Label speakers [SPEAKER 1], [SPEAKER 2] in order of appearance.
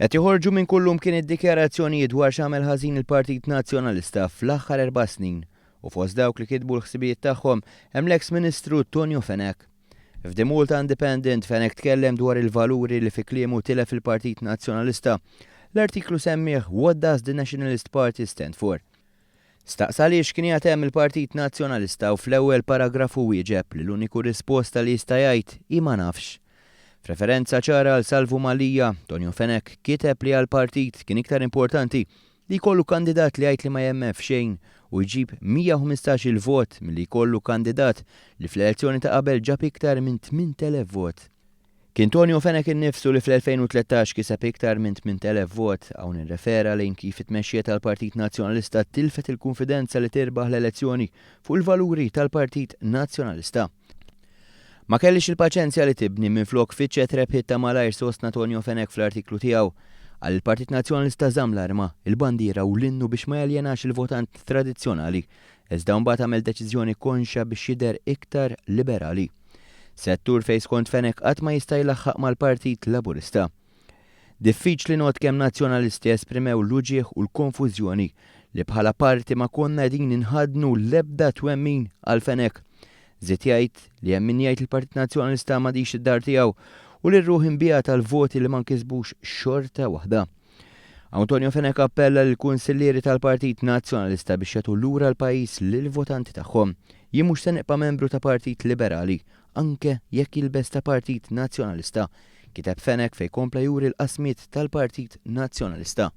[SPEAKER 1] Qed joħorġu minn kullumkien id-dikjarazzjonijiet dwar x'għamel ħażin il-Partit Nazzjonalista fl-aħħar 4 snin u fost dawk li kitbu l-ħsibijiet tagħhom hemm l-eks Ministru Tonio Fenech. F'The Malta Independent, Fenech tkellem dwar il-valuri li fi kliemu tilef il-Partit Nazzjonalista. L-artiklu semmih "What Does the Nationalist Party Stand For?" Staqsa għaliex kien hemm il-Partit Nazzjonalista u fl-ewwel paragrafu wieġeb li l-uniku risposta li jista' jgħid hi "ma nafx". F'referenza ċara għal Salvu Mallia, Tonio Fenech kiteb li għal-partit kien iktar importanti li jkollu kandidat li jgħid li ma jemmen f'xejn u jġib 115 il-vot milli jkollu kandidat li fl-elezzjoni ta' qabel ġab iktar minn 8000 vot. Kien Tonio Fenech innifsu li fl-2013 kiseb iktar minn 8000 vot. Hawn irrefera lejn kif it-tmexxija tal-Partit Nazzjonalista tilfet il-konfidenza li tirbaħ l-elezzjoni fuq il-valuri tal-Partit Nazzjonalista. Ma kellix il-paċenzja li tibni, minn flok fittxet rebħiet ta' malajr, sostna Tonio Fenech fl-artiklu tiegħu. Għal il-Partit Nazzjonalista żamm l-arma, il-bandiera u l-innu biex ma jaljenax il-votant tradizzjonali. Iżda mbagħad għamel deċiżjoni konxa biex jidher iktar liberali. Settur fejn skont Fenech qatt ma jista' jlaħħaq mal-Partit Laburista. Diffiċli ngħodd kemm nazzjonalisti esprimew l-uġieħ u l-konfużjoni li bħala parti ma konna qegħdin inħadnu l-ebda twemmin, qal Fenech. Żied jgħid li hemm min jgħid il-Partit Nazzjonalista m'għadhiex id-dar tiegħu u li r-ruħ inbiegħet tal-voti li ma nkisbux xorta waħda. Antonio Fenech appella lill-kunsillieri tal-Partit Nazzjonalista biex jagħtu lura l-pajjiż lill-votanti tagħhom. "Jien mhux se nibqa' membru ta' Partit Liberali, anke jekk jilbes ta' Partit Nazzjonalista", kiteb Fenech fejn kompla juri l-qasmiet tal-Partit Nazzjonalista.